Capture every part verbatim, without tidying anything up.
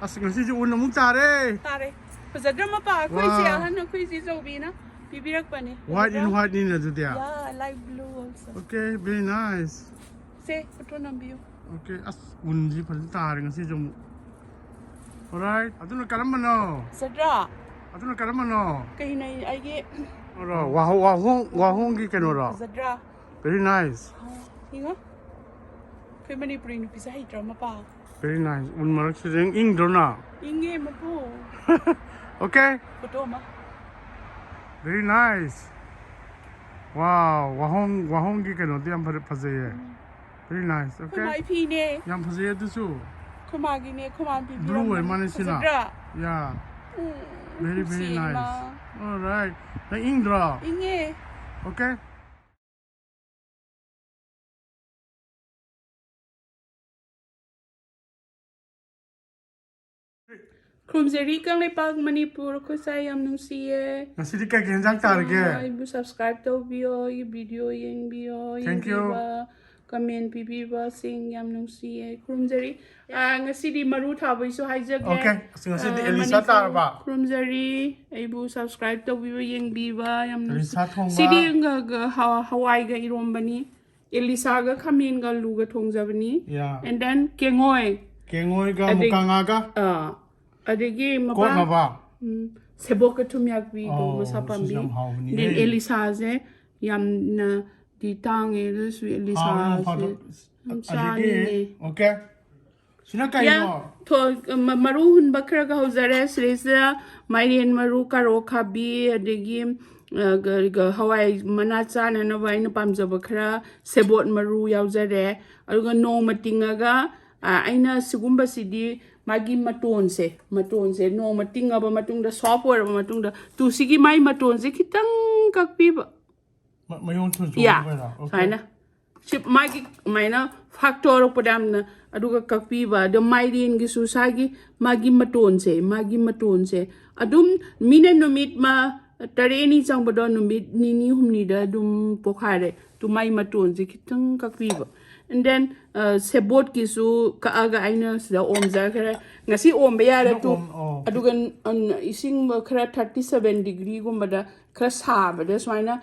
ꯑꯁ, ꯉꯁꯤꯁꯦ ꯎꯟ ꯑꯃꯨꯛ ꯇꯥꯔꯦ꯫ ꯇꯥꯔꯦ꯫ ꯐꯖꯗ꯭ꯔ ꯃꯄꯥ? ꯑꯩꯈꯣꯏꯁꯦ Wow. ꯑꯍꯟ ꯑꯩꯈꯣꯏ ꯆꯦ ꯆꯧꯕꯤꯅ ꯄꯤꯕꯤꯔꯛꯄꯅꯦ꯫ White in white ꯅꯤꯅꯦ ꯑꯗꯨꯗꯤ꯫ Yeah, light blue also. Okay, very nice. ꯁꯦ, ꯐꯣꯇꯣ ꯅꯝꯕꯤꯌꯨ꯫ Okay, ꯑꯁ, ꯎꯟꯁꯤ ꯐꯖꯅ ꯇꯥꯔꯦ ꯉꯁꯤꯁꯨ ꯑꯃꯨꯛ꯫ Alright, ꯑꯗꯨꯅ ꯀꯔꯝꯕꯅꯣ? ꯐꯖꯗ꯭ꯔꯥ? ꯑꯗꯨꯅ ꯀꯔꯝꯕꯅꯣ? ꯀꯩꯅꯣ ꯑꯩꯒꯤ ꯀꯩꯅꯣꯔꯣ? ꯋꯥꯍꯣ-, ꯋꯥꯍꯣꯡ-, ꯋꯥꯍꯣꯡꯒꯤ ꯀꯩꯅꯣꯔꯣ? ꯐꯖꯗ꯭ꯔꯥ? Very nice. ꯌꯦꯡꯉꯣ꯫ ꯑꯩꯈꯣꯏ ꯃꯅꯤꯄꯨꯔꯤ ꯅꯨꯄꯤꯁꯦ ꯍꯩꯇ꯭ꯔꯣ ꯃꯄꯥ? Very nice. ꯎꯟ ꯃꯔꯛꯁꯤꯗ ꯏꯪꯗ꯭ꯔꯣ ꯅꯪ? ꯏꯪꯉꯦ ꯃꯄꯨ꯫ Okay. ꯐꯣꯇꯣ ꯑꯃ꯫ Very nice. Wow, ꯋꯥꯍꯣꯡ, ꯋꯥꯍꯣꯡꯒꯤ ꯀꯩꯅꯣꯗꯤ ꯌꯥꯝ ꯐꯖ-, ꯐꯖꯩꯌꯦ. Very nice. ꯑꯩꯈꯣꯏ Okay. ꯃꯥꯏ ꯐꯤꯅꯦ꯫ ꯌꯥꯝ ꯐꯖꯩ ꯑꯗꯨꯁꯨ. ꯑꯩꯈꯣꯏ ꯃꯥꯒꯤꯅꯦ, ꯑꯩꯈꯣꯏ ꯃꯥꯅ ꯄꯤꯕꯤꯔꯝꯕꯅꯦ꯫ Blue ꯑꯣꯏ ꯃꯥꯅꯦ ꯁꯤꯅ꯫ ꯐꯖꯗ꯭ꯔꯥ? Yeah. ꯎꯝ, Very, very ꯅꯨꯡꯁꯤꯌꯦ ꯏꯃꯥ꯫ Nice. Alright. ꯅꯪ ꯏꯪꯗ꯭ꯔꯣ? ꯏꯪꯉꯦ꯫ Okay. ꯈꯨꯔꯨꯝꯖꯔꯤ ꯀꯪꯂꯩꯄꯥꯛ ꯃꯅꯤꯄꯨꯔ, ꯑꯩꯈꯣꯏ ꯁꯥꯏ ꯌꯥꯝ ꯅꯨꯡꯁꯤꯌꯦ꯫ ꯉꯁꯤꯗꯤ ꯀꯩ ꯀꯩ ꯍꯦꯟꯖꯥꯡ ꯇꯥꯔꯒꯦ? ꯑꯩꯕꯨ subscribe ꯇꯧꯕꯤꯌꯣ, ꯑꯩꯒꯤ video ꯌꯦꯡꯕꯤꯌꯣ, Thank you. ꯌꯦꯡꯕꯤꯕ, comment ꯄꯤꯕꯤꯕꯁꯤꯡ ꯌꯥꯝ ꯅꯨꯡꯁꯤꯌꯦ꯫ ꯈꯨꯔꯨꯝꯖꯔꯤ꯫ ꯑꯥ, ꯉꯁꯤꯗꯤ ꯃꯔꯨ ꯊꯥꯕꯩꯁꯨ ꯍꯥꯏꯖꯒꯦ꯫ Okay. ꯑꯁ, ꯉꯁꯤꯗꯤ ꯑꯥ, ꯑꯦꯂꯤꯁꯥ ꯃꯅꯤꯄꯨꯔ ꯇꯥꯔꯕ? ꯈꯨꯔꯨꯝꯖꯔꯤ꯫ ꯑꯩꯕꯨ subscribe ꯇꯧꯕꯤꯕ, ꯌꯦꯡꯕꯤꯕ ꯌꯥꯝ ꯅꯨꯡꯁꯤ-, ꯑꯦꯂꯤꯁꯥ ꯊꯣꯡꯕ꯫ ꯁꯤꯗꯤ ꯉ-, ꯉ-, ꯍ-, ꯍꯋꯥꯏꯒ ꯏꯔꯣꯝꯕꯅꯤ꯫ ꯑꯦꯂꯤꯁꯥꯒ ꯈꯥꯃꯦꯟꯒ ꯑꯂꯨꯒ ꯊꯣꯡꯖꯕꯅꯤ꯫ Yeah. And then ꯀꯦꯡꯉꯣꯏ꯫ ꯀꯦꯡꯉꯣꯏꯒ ꯑꯗꯩ-, ꯃꯨꯀꯥ ꯉꯥꯒ ꯑꯥ, ꯑꯗꯒꯤ ꯃꯄꯥ-, ꯀꯣꯠꯅꯕ꯫ ꯎꯝ, ꯁꯦꯕꯣꯠꯀ ꯊꯨꯝꯌꯥꯛꯄꯤꯗꯣ, ꯑꯣ, ꯃꯁꯥ ꯁꯤꯁꯨ ꯄꯥꯝꯕꯤ꯫ ꯌꯥꯝ ꯍꯥꯎꯕꯅꯤꯍꯦ꯫ Then ꯑꯦꯂꯤꯁꯥꯁꯦ ꯌꯥꯝꯅꯗꯤ ꯇꯥꯡꯉꯦ, ꯑꯗꯨꯁꯨ ꯍꯥꯎ, ꯅꯣꯡ ꯑꯦꯂꯤꯁꯥꯁꯦ ꯐꯥꯗꯣꯛ꯫ ꯌꯥꯝ ꯑꯗꯒꯤ, ꯆꯥꯅꯤꯡꯉꯦ꯫ Okay. ꯁꯤꯅ ꯀꯩꯅꯣ? ꯌꯥ, ꯊꯣ-, ꯃ-, ꯃꯔꯨ ꯍꯨꯟꯕ ꯈꯔꯒ ꯍꯧꯖꯔꯦ꯫ ꯁꯤꯗꯩꯁꯤꯗ ꯃꯥꯏꯔꯦꯟ ꯃꯔꯨ, ꯀꯥꯔꯣꯠ ꯈꯥꯕꯤ, ꯑꯗꯒꯤ, ꯑ, ꯒ-, ꯒ-, ꯍꯋꯥꯏ ꯃꯅꯥ ꯆꯥꯅꯅꯕ ꯑꯩꯅ ꯄꯥꯝꯖꯕ ꯈꯔ, ꯁꯦꯕꯣꯠ ꯃꯔꯨ ꯌꯥꯎꯖꯔꯦ꯫ ꯑꯗꯨꯒ ꯅꯣꯡꯃ ꯇꯤꯡꯉꯒ, ꯑ, ꯑꯩꯅ ꯁꯤꯒꯨꯝꯕꯁꯤꯗꯤ ꯃꯥꯒꯤ ꯃꯇꯣꯟꯁꯦ, ꯃꯇꯣꯟꯁꯦ ꯅꯣꯡꯃ ꯇꯤꯡꯉꯕ ꯃꯇꯨꯡꯗ, soft ꯑꯣꯏꯔꯕ ꯃꯇꯨꯡꯗ, ꯇꯨ ꯁꯤꯒꯤ ꯃꯥꯏ ꯃꯇꯣꯟꯁꯦ ꯈꯤꯇꯪ ꯀꯛꯄꯤꯕ꯫ ꯃ-, ꯃꯌꯣꯟ ꯊꯨꯅ ꯌꯥ, ꯆꯣꯡꯕ ꯀꯩꯅꯣ? Okay. ꯁꯨꯃꯥꯏꯅ꯫ ꯁꯤ ꯃꯥꯒꯤ ꯁꯨꯃꯥꯏꯅ ꯐꯥꯛꯇꯣꯔꯛꯄꯗ ꯌꯥꯝꯅ, ꯑꯗꯨꯒ ꯀꯛꯄꯤꯕ꯫ ꯑꯗꯣ ꯃꯥꯏꯔꯦꯟꯒꯤꯁꯨ ꯁꯥꯒꯤ ꯃꯥꯒꯤ ꯃꯇꯣꯟꯁꯦ, ꯃꯥꯒꯤ ꯃꯇꯣꯟꯁꯦ ꯑꯗꯨꯝ ꯃꯤꯅ ꯅꯨꯃꯤꯠ ꯃ-, ꯇꯔꯦꯠꯅꯤ ꯆꯪꯕꯗꯣ ꯅꯨꯃꯤꯠ ꯅꯤꯅꯤ ꯍꯨꯝꯅꯤꯗ ꯑꯗꯨꯝ ꯄꯣꯛꯈꯥꯏꯔꯦ꯫ ꯑꯗꯨ ꯃꯥꯏ ꯃꯇꯣꯟꯁꯦ ꯈꯤꯇꯪ ꯀꯛꯄꯤꯕ꯫ And then, uh, ꯁꯦꯕꯣꯠꯀꯤꯁꯨ ꯀꯛꯑꯒ ꯑꯩꯅ ꯁꯤꯗ ꯑꯣꯝꯖꯈ꯭ꯔꯦ꯫ ꯉꯁꯤ ꯑꯣꯝꯕ ꯌꯥꯔꯦ ꯇꯨ꯫ ꯑꯣꯝ-, ꯑꯣ꯫ ꯑꯗꯨꯒ, ꯎꯝ, ꯏꯁꯤꯡ ꯈꯔ thirty seven degree ꯒꯨꯝꯕꯗ ꯈꯔ ꯁꯥꯕꯗ ꯁꯨꯃꯥꯏꯅ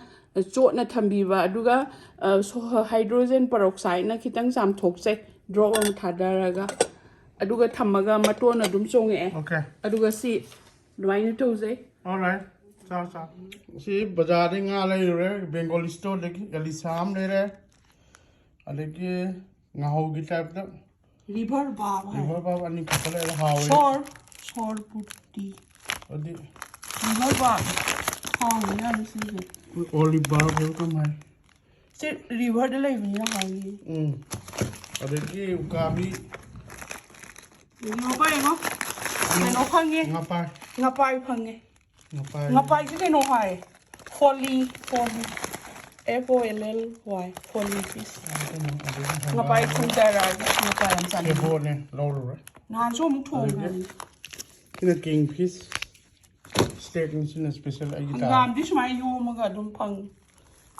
ꯆꯣꯠꯅ ꯊꯝꯕꯤꯕ꯫ ꯑꯗꯨꯒ, ꯑ, ꯁꯣ-, hydrogen peroxide ꯅ ꯈꯤꯇꯪ ꯆꯥꯝꯊꯣꯛꯆꯩ, drop ꯑꯃ ꯊꯥꯗꯔꯒ꯫ ꯑꯗꯨꯒ ꯊꯝꯃꯒ ꯃꯇꯣꯟ ꯑꯗꯨꯝ ꯆꯣꯡꯉꯛꯑꯦ꯫ Okay. ꯑꯗꯨꯒ ꯁꯤ ꯑꯗꯨꯃꯥꯏꯅ ꯇꯧꯖꯩ꯫ Alright. ꯆꯥꯎ, ꯆꯥꯎ꯫ ꯁꯤ ꯕꯖꯥꯔꯗꯩ ꯉꯥ ꯂꯩꯔꯨꯔꯦ, Bengali store ꯗꯒꯤ ꯑꯦꯂꯤꯁꯥ ꯑꯃ ꯂꯩꯔꯦ, ꯑꯗꯒꯤ ꯉꯥꯍꯧꯒꯤ type ꯇ River barb ꯍꯥꯏ꯫ River barb ꯑꯅꯤ ꯈꯛꯇ ꯂꯩꯔꯦ, ꯍꯥꯎꯋꯦ꯫ Shore, shore booty꯫ ꯑꯗꯨꯗꯤ River barb꯫ ꯍꯥꯎꯕꯅꯦ ꯌꯥꯝ ꯁꯤꯁꯦ꯫ Olive barb ꯍꯥꯏꯕ ꯀꯃꯥꯏ? ꯁꯤ river ꯗ ꯂꯩꯕꯅꯤꯅ ꯍꯥꯎꯅꯤ꯫ ꯎꯝ꯫ ꯑꯗꯒꯤ ꯎꯀꯥꯕꯤ꯫ ꯌꯦꯡꯉꯣꯀꯣ, ꯌꯦꯡꯉꯣ꯫ ꯀꯩꯅꯣ ꯐꯪꯉꯦ꯫ ꯉꯄꯥꯏ꯫ ꯉꯄꯥꯏ ꯐꯪꯉꯦ꯫ ꯉꯄꯥꯏ꯫ ꯉꯄꯥꯏꯁꯦ ꯀꯩꯅꯣ ꯍꯥꯏ꯫ Folly, folly꯫ F O L L Y, folly fish꯫ ꯑꯗꯨꯅ ꯑꯗꯒꯤ ꯉꯄꯥꯏ ꯊꯣꯡꯖꯔꯛꯑꯒꯦ꯫ ꯉꯄꯥꯏ ꯌꯥꯝ ꯆꯥꯅꯤꯡꯉꯦ꯫ ꯁꯦꯕꯣꯠꯅꯦ ꯂꯧꯔꯨꯔꯦ꯫ ꯅꯍꯥꯟꯁꯨ ꯑꯃꯨꯛ ꯊꯣꯡꯈ꯭ꯔꯕꯅꯤ꯫ ꯁꯤꯅ kingfish꯫ Steak ꯅꯤ ꯁꯤꯅ special ꯑꯩꯒꯤ ꯇꯥꯔꯦ꯫ ꯍꯪꯒꯥꯝꯗꯤ ꯁꯨꯃꯥꯏꯅ ꯌꯣꯝꯃꯒ ꯑꯗꯨꯝ ꯐꯪꯉꯤ꯫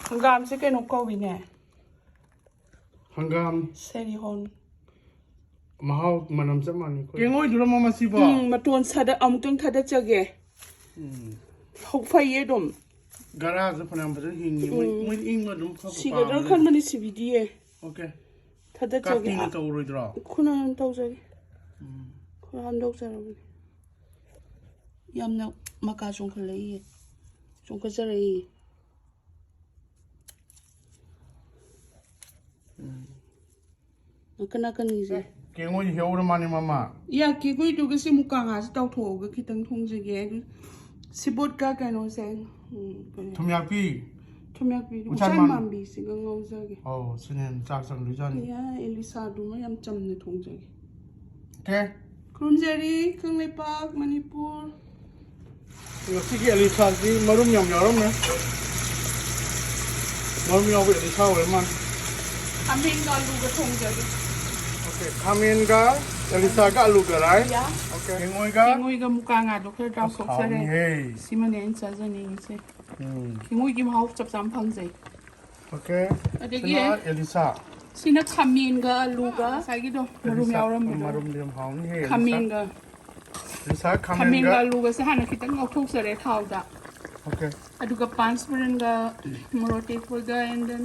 ꯍꯪꯒꯥꯝꯁꯦ ꯀꯩꯅꯣ ꯀꯧꯏꯅꯦ꯫ ꯍꯪꯒꯥꯝ꯫ ꯁꯦꯔꯤꯍꯣꯟ꯫ ꯃꯍꯥꯎ ꯃꯅꯝ ꯆꯞ ꯃꯥꯟꯅꯩ ꯑꯩꯈꯣꯏ꯫ ꯀꯦꯡꯉꯣꯏꯗꯨꯔꯣ ꯃꯃꯥ ꯁꯤꯕꯣ? ꯎꯝ, ꯃꯇꯣꯟ ꯁꯥꯗ-, ꯑꯃꯨꯛꯇꯪ ꯊꯥꯗꯠꯆꯒꯦ꯫ ꯎꯝ꯫ ꯍꯧ-, ꯐꯩꯌꯦ ꯑꯗꯨꯝ꯫ ꯒꯔꯥꯁꯨ ꯐꯅꯌꯥꯝ ꯐꯖꯅ ꯍꯤꯡꯉꯤ꯫ ꯃꯣꯏ, ꯎꯝ꯫ ꯃꯣꯏꯗꯤ ꯏꯪꯕ ꯑꯗꯨꯝ ꯈꯔ ꯁꯤꯒꯗ꯭ꯔꯥ ꯄꯥꯝꯕꯅꯦ꯫ ꯈꯟꯕꯅꯤ ꯁꯤꯕꯤꯗꯤꯌꯦ꯫ Okay꯫ ꯊꯥꯗꯠꯆꯒꯦ꯫ ꯀꯥꯇꯤꯅ ꯑ, ꯇꯧꯔꯣꯏꯗ꯭ꯔꯣ? ꯈꯨꯠꯅ ꯑꯗꯨꯝ ꯇꯧꯖꯒꯦ꯫ ꯎꯝ꯫ ꯈꯨꯠꯅ ꯑꯗꯨꯝ ꯇꯧꯖꯔꯕꯅꯤ꯫ ꯌꯥꯝꯅ ꯃꯀꯥ ꯆꯣꯡꯈꯠꯂꯛꯏꯌꯦ꯫ ꯆꯣꯡꯈꯠꯆꯔꯛꯏꯌꯦ꯫ ꯎꯝ꯫ ꯅꯥꯀꯟ ꯅꯥꯀꯟꯒꯤꯁꯦ꯫ ꯀꯦꯡꯉꯣꯏ ꯍꯦꯛꯎꯔ ꯃꯥꯅꯤ ꯃꯃꯥ꯫ ꯌꯥ, ꯀꯦꯡꯉꯣꯏꯗꯨꯒ ꯁꯤ ꯃꯨꯀꯥ ꯉꯥꯁꯦ ꯇꯥꯎꯊꯣꯛꯑꯒ ꯈꯤꯇꯪ ꯊꯣꯡꯖꯒꯦ꯫ ꯑꯗꯨ ꯁꯤꯕꯣꯠꯀ ꯀꯩꯅꯣꯁꯦ, ꯎꯝ, ꯀꯩꯅꯣ, ꯊꯨꯝꯌꯥꯛꯄꯤ꯫ ꯊꯨꯝꯌꯥꯛꯄꯤꯗꯨ, ꯎꯆꯥꯟ ꯎꯆꯥꯟ ꯃꯥꯟ- ꯃꯥꯟꯕꯤꯁꯤꯒ ꯉꯧꯖꯒꯦ꯫ ꯑꯧ, ꯁꯤꯅ ꯍꯦꯟꯅ ꯆꯥꯛ ꯆꯪꯗꯣꯏꯖꯥꯠꯅꯤ꯫ ꯌꯥ, ꯑꯦꯂꯤꯁꯥꯗꯨꯃ ꯌꯥꯝ ꯆꯝꯅ ꯊꯣꯡꯖꯒꯦ꯫ Okay꯫ ꯈꯨꯔꯨꯝꯖꯔꯤ ꯀꯪꯂꯩꯄꯥꯛ ꯃꯅꯤꯄꯨꯔ꯫ ꯉꯁꯤꯒꯤ ꯑꯦꯂꯤꯁꯥꯁꯤ ꯃꯔꯨꯝ ꯌꯥꯝ ꯌꯥꯎꯔꯝꯃꯦ꯫ ꯃꯔꯨꯝ ꯌꯥꯎꯕ ꯑꯦꯂꯤꯁꯥ ꯑꯣꯏꯔ ꯃꯥꯜꯂꯦ꯫ ꯈꯥꯃꯦꯟꯒ ꯑꯂꯨꯒ ꯊꯣꯡꯖꯒꯦ꯫ Okay, ꯈꯥꯃꯦꯟꯒ ꯑꯦꯂꯤꯁꯥꯒ ꯑꯂꯨꯒ, right? ꯌꯥ꯫ Okay꯫ ꯀꯦꯡꯉꯣꯏꯒ꯫ ꯀꯦꯡꯉꯣꯏꯒ ꯃꯨꯀꯥ ꯉꯥꯗꯣ ꯈꯔ ꯑꯁ, ꯇꯥꯎꯊꯣꯛꯆꯔꯦ꯫ ꯍꯥꯎꯅꯤꯍꯦ꯫ ꯁꯤꯃꯅꯦ ꯑꯩꯅ ꯆꯥꯖꯅꯤꯡꯉꯤꯁꯦ꯫ ꯎꯝ꯫ ꯀꯦꯡꯉꯣꯏꯒꯤ ꯃꯍꯥꯎ ꯆꯞ ꯆꯥꯅ ꯐꯪꯖꯩ꯫ Okay꯫ ꯑꯗꯒꯤ ꯁꯤꯅ ꯑꯦꯂꯤꯁꯥ꯫ ꯁꯤꯅ ꯈꯥꯃꯦꯟꯒ ꯑꯂꯨꯒ ꯉꯁꯥꯏꯒꯤꯗꯣ ꯃꯔꯨꯝ ꯌꯥꯎꯔꯝꯕꯗꯣ꯫ ꯃꯔꯨꯝꯗꯤ ꯌꯥꯝ ꯍꯥꯎꯅꯤꯍꯦ, ꯈꯥꯃꯦꯟꯒ ꯂꯤꯁꯥ꯫ ꯈꯥꯃꯦꯟꯒ ꯈꯥꯃꯦꯟꯒ ꯑꯂꯨꯒꯁꯦ ꯍꯥꯟꯅ ꯈꯤꯇꯪ ꯉꯧꯊꯣꯛꯆꯔꯦ ꯊꯥꯎꯗ꯫ Okay꯫ ꯑꯗꯨꯒ ꯄꯥꯟꯁ ꯃꯔꯟꯒ ꯃꯣꯔꯣꯛ ꯑꯇꯦꯛꯄꯒ and then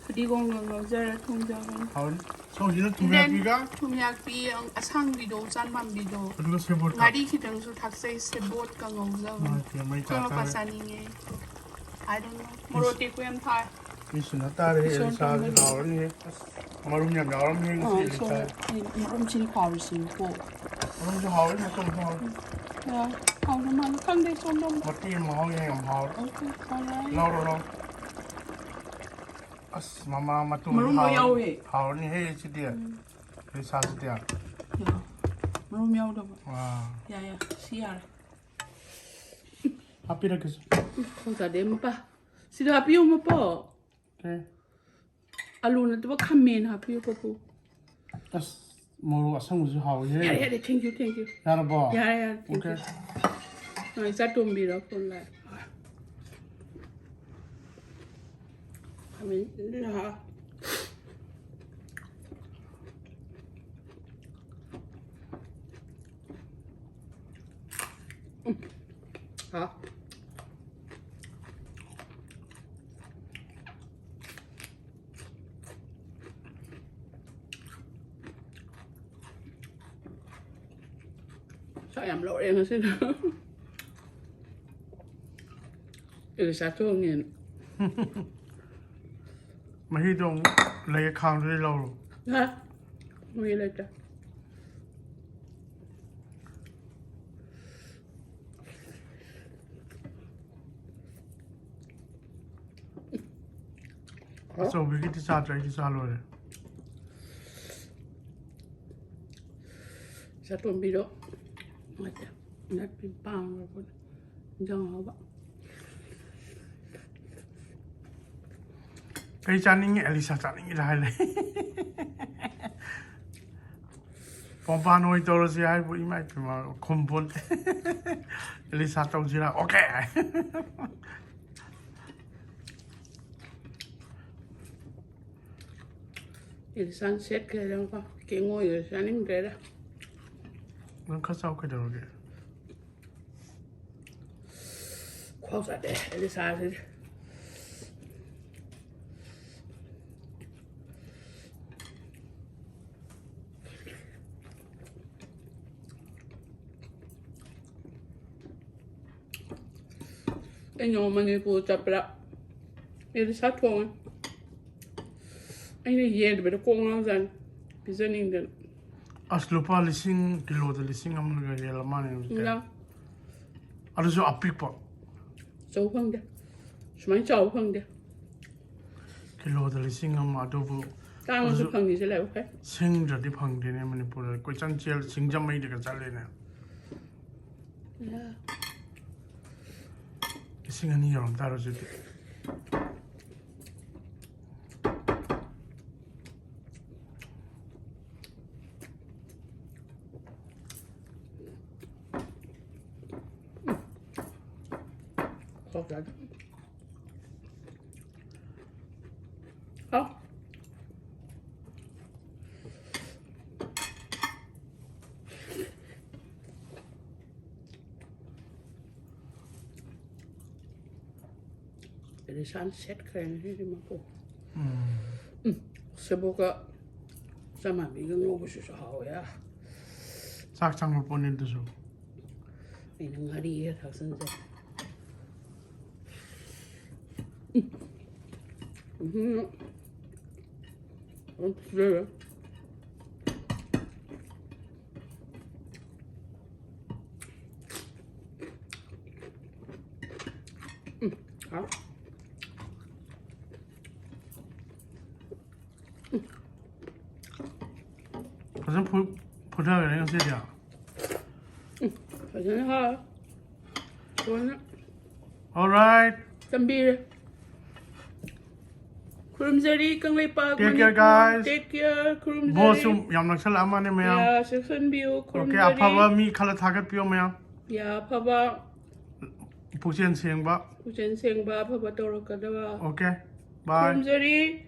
ꯐꯗꯤꯒꯣꯝꯒ ꯉꯧꯖꯔ ꯊꯣꯡꯖꯕꯅꯤ꯫ ꯍꯥꯎꯅꯤ꯫ ꯁꯣꯝꯁꯤꯅ ꯊꯨꯝꯌꯥꯛꯄꯤꯒ? Then ꯊꯨꯝꯌꯥꯛꯄꯤ ꯑꯁꯥꯡꯕꯤꯗꯣ, ꯎꯆꯥꯟ ꯄꯥꯝꯕꯤꯗꯣ꯫ ꯑꯗꯨꯒ ꯁꯦꯕꯣꯠꯀ? ꯉꯥꯔꯤ ꯈꯤꯇꯪꯁꯨ ꯊꯥꯛꯆꯩ, ꯁꯦꯕꯣꯠꯀ ꯉꯧꯖꯕꯅꯤ꯫ ꯃꯥꯏ ꯄꯦꯝꯃ, ꯏꯆꯥ ꯆꯥꯅꯤꯡꯉꯦ꯫ I don't know꯫ ꯃꯣꯔꯣꯛ ꯑꯇꯦꯛꯄ ꯌꯥꯝ ꯊꯥꯏ꯫ ꯏꯁ, ꯅ ꯇꯥꯔꯦꯍꯦ, ꯏꯁꯣꯔ ꯏꯁꯥꯁꯨ ꯆꯪꯕꯅꯤ꯫ ꯍꯥꯎꯔꯅꯤꯍꯦ꯫ ꯑꯁ, ꯃꯔꯨꯝ ꯌꯥꯝ ꯌꯥꯎꯔꯝꯃꯦꯍꯦ ꯑꯥ, ꯉꯁꯤꯗꯤ, ꯏꯁꯣꯔ, ꯏꯆꯥ꯫ ꯑꯩ ꯃꯔꯨꯝꯁꯤꯅ ꯍꯥꯎꯔꯤꯁꯤꯅꯤꯀꯣ꯫ ꯃꯔꯨꯝꯁꯨ ꯍꯥꯎꯋꯤ, ꯃꯇꯣꯡꯁꯨ ꯍꯥꯎꯋꯤ꯫ ꯑꯥ, ꯍꯥꯎꯕ ꯃꯥꯜꯂꯦ꯫ ꯈꯪꯗꯦ, ꯁꯣꯝꯗ ꯑꯃꯨꯛ꯫ ꯃꯇꯦꯛ ꯑꯃ ꯃꯍꯥꯎ ꯌꯥꯏ, ꯌꯥꯝ ꯍꯥꯎꯔꯦ꯫ Okay, alright꯫ ꯂꯧꯔꯣ, ꯂꯧꯔꯣ꯫ ꯑꯁ, ꯃꯃꯥ ꯃꯇꯣꯡ ꯃꯔꯨꯝ ꯂꯣꯏ ꯍꯥꯎꯔꯅꯤ꯫ ꯌꯥꯎꯋꯦ꯫ ꯍꯥꯎꯔꯅꯤꯍꯦ ꯁꯤꯗꯤ꯫ ꯎꯝ꯫ ꯏꯁꯥꯁꯤꯗꯤ꯫ ꯌꯥ꯫ ꯃꯔꯨꯝ ꯌꯥꯎꯗꯕ꯫ ꯑꯥ꯫ ꯌꯥ, ꯌꯥ꯫ ꯁꯤ ꯌꯥꯔꯦ꯫ ꯍꯥꯞꯄꯤꯔꯛꯀꯦꯁꯦ꯫ ꯎꯝ, ꯈꯣꯡ ꯆꯥꯗꯦ, ꯃꯄꯥ꯫ ꯁꯤꯗ ꯍꯥꯞꯄꯤꯌꯨ, ꯃꯄꯣ꯫ ꯑꯦ꯫ ꯑꯂꯨ ꯅꯠꯇꯕ ꯈꯥꯃꯦꯟ ꯍꯥꯞꯄꯤꯌꯨ, ꯄꯄꯨ꯫ ꯑꯁ, ꯃꯣꯔꯣꯛ ꯑꯁꯪꯕꯁꯨ ꯍꯥꯎꯋꯤꯍꯦ꯫ ꯌꯥꯔꯦ, ꯌꯥꯔꯦ, thank you, thank you꯫ ꯌꯥꯔꯕꯣ? ꯌꯥꯔꯦ, ꯌꯥꯔꯦ, thank you꯫ Okay꯫ ꯑ, ꯏꯆꯥ ꯇꯣꯝꯕꯤꯔꯣ, phone ꯂꯥꯛꯑꯦ꯫ ꯈꯥꯃꯦꯟ ꯁꯤꯟꯕꯤꯔꯣ꯫ ꯎꯝ꯫ ꯍꯥꯎ꯫ ꯆꯥꯛ ꯌꯥꯝ ꯂꯧꯔꯦ ꯉꯁꯤꯗꯤ꯫ ꯑꯩ ꯆꯥꯊꯣꯛꯉꯦꯅ꯫ ꯃꯍꯤꯗꯣ ꯑꯃꯨꯛ ꯂꯩ, ꯈꯥꯡꯗꯨꯗꯤ ꯂꯧꯔꯣ꯫ ꯍꯥ? ꯃꯍꯤ ꯂꯩꯇꯦ꯫ ꯑꯆꯧꯕꯤꯒꯤꯗꯤ ꯆꯥꯗ꯭ꯔꯦ, ꯑꯩꯗꯤ ꯆꯥ ꯂꯣꯏꯔꯦ꯫ ꯆꯥꯇꯣꯝꯕꯤꯗꯣ ꯅꯠꯇꯦ, ꯅꯠꯇꯦ, ꯄꯥꯝꯈ꯭ꯔꯕꯅꯦ꯫ ꯏꯟꯖꯥꯡ ꯑꯍꯥꯎꯕ꯫ ꯀꯩ ꯆꯥꯅꯤꯡꯉꯤ? ꯑꯦꯂꯤꯁꯥ ꯆꯥꯅꯤꯡꯉꯤꯗ ꯍꯥꯏ ꯂꯩ꯫ ꯄꯣꯄꯥꯟ ꯑꯣꯏ ꯇꯧꯔꯁꯤ ꯍꯥꯏꯕꯨ, ꯏꯃꯥ ꯏꯄꯦꯝꯃ, ꯈꯨꯝꯕꯣꯟ꯫ ꯑꯦꯂꯤꯁꯥ ꯇꯧꯁꯤꯔꯥ? Okay꯫ ꯏꯂꯤꯁꯥꯅ ꯁꯦꯠꯈ꯭ꯔꯦꯗꯅꯀꯣ꯫ ꯀꯦꯡꯉꯣꯏꯒꯁꯨ ꯆꯥꯅꯤꯡꯗ꯭ꯔꯦꯗ꯫ ꯅꯪ ꯈꯔ ꯆꯥꯎ ꯀꯩꯗꯧꯔꯒꯦ? ꯈ꯭ꯋꯥꯎ ꯆꯥꯗꯦ ꯏꯂꯤꯁꯥꯁꯤꯗꯤ꯫ ꯑꯩꯅ ꯃꯅꯤꯄꯨꯔ ꯆꯠꯄꯗ ꯏꯂꯤꯁꯥ ꯊꯣꯡꯉꯦ꯫ ꯑꯩꯅ ꯌꯦꯟꯕꯗ ꯀꯣꯛ ꯉꯥꯎꯖꯥꯠꯅꯤ꯫ ꯄꯤꯖꯅꯤꯡꯗꯅ꯫ ꯑꯁ, ꯂꯨꯄꯥ ꯂꯤꯁꯤꯡ, ꯀꯤꯂꯣꯗ ꯂꯤꯁꯤꯡ ꯑꯃꯒ ꯍꯦꯜꯂ ꯃꯥꯜꯂꯦ ꯍꯧꯖꯤꯛꯇꯤ꯫ ꯏꯟꯖꯥꯡ ꯑꯗꯨꯁꯨ ꯑꯄꯤꯛꯄ꯫ ꯑꯆꯧꯕ ꯐꯪꯗꯦ꯫ ꯁꯨꯃꯥꯏꯅ ꯆꯥꯎꯕ ꯐꯪꯗꯦ꯫ ꯀꯤꯂꯣꯗ ꯂꯤꯁꯤꯡ ꯑꯃ, ꯑꯗꯨꯕꯨ ꯇꯥꯡꯉꯁꯨ ꯑꯗꯨꯁꯨ ꯐꯪꯉꯤꯁꯦ ꯂꯥꯏꯕꯛ ꯐꯩ꯫ ꯁꯤꯡꯗ꯭ꯔꯗꯤ ꯐꯪꯗꯦꯅꯦ ꯃꯅꯤꯄꯨꯔꯗ꯫ ꯀꯣꯏꯆꯦꯟ ꯆꯦꯜ, ꯁꯤꯡꯖꯃꯩꯗꯒ ꯆꯠꯂꯦꯅꯦ꯫ ꯂꯤꯁꯤꯡ ꯑꯅꯤ ꯌꯧꯔꯝ ꯇꯥꯔꯦ ꯍꯧꯖꯤꯛꯇꯤ꯫ ꯍꯥꯎꯇ꯭ꯔꯥ? ꯍꯥꯎ꯫ ꯏꯂꯤꯁꯥꯅ ꯁꯦꯠꯈ꯭ꯔꯦ ꯉꯁꯤꯗꯤ ꯃꯀꯨ꯫ ꯎꯝ꯫ ꯎꯝ, ꯁꯦꯕꯣꯠꯀ ꯆꯃꯥꯟꯕꯤꯒ ꯉꯧꯕꯁꯤꯁꯨ ꯍꯥꯎꯋꯦ꯫ ꯆꯥꯛ ꯆꯪꯕ ꯄꯣꯠꯅꯤ ꯑꯗꯨꯁꯨ꯫ ꯑꯩꯅ ꯉꯥꯔꯤ ꯈꯔ ꯊꯥꯛꯆꯟꯖꯔꯦ꯫ ꯎꯝ꯫ ꯎꯝ, ꯐꯖꯔꯦ꯫ ꯎꯝ, ꯍꯥꯎ꯫ ꯐꯖꯅ ꯐꯨ-, ꯐꯨꯊꯈ꯭ꯔꯦ ꯉꯁꯤꯗꯤ꯫ ꯐꯖꯅ ꯍꯥꯎꯔꯦ꯫ ꯂꯣꯏꯅ Alright. ꯆꯝꯕꯤꯔꯦ꯫ ꯈꯨꯔꯨꯝꯖꯔꯤ Kangleipak Take care, Manipur. guys. Take care. ꯈꯨꯔꯨꯝꯖꯔꯤ꯫ ꯕꯣꯁꯁꯨ ꯌꯥꯝ ꯅꯛꯁꯜꯂꯛꯑꯃꯅꯦ ꯃꯌꯥꯝ꯫ ꯌꯥ, ꯆꯦꯛꯁꯟꯕꯤꯌꯨ꯫ Okay, ꯈꯨꯔꯨꯝꯖꯔꯤ꯫ ꯑꯐꯕ ꯃꯤ ꯈꯜꯂ ꯊꯥꯒꯠꯄꯤꯌꯣ ꯃꯌꯥꯝ꯫ ꯌꯥ, ꯑꯐꯕ꯫ ꯄꯨꯛꯆꯦꯜ ꯁꯦꯡꯕ꯫ ꯄꯨꯛꯆꯦꯜ ꯁꯦꯡꯕ, ꯑꯐꯕ ꯇꯧꯔꯛꯀꯗꯕ꯫ Okay, bye. ꯈꯨꯔꯨꯝꯖꯔꯤ꯫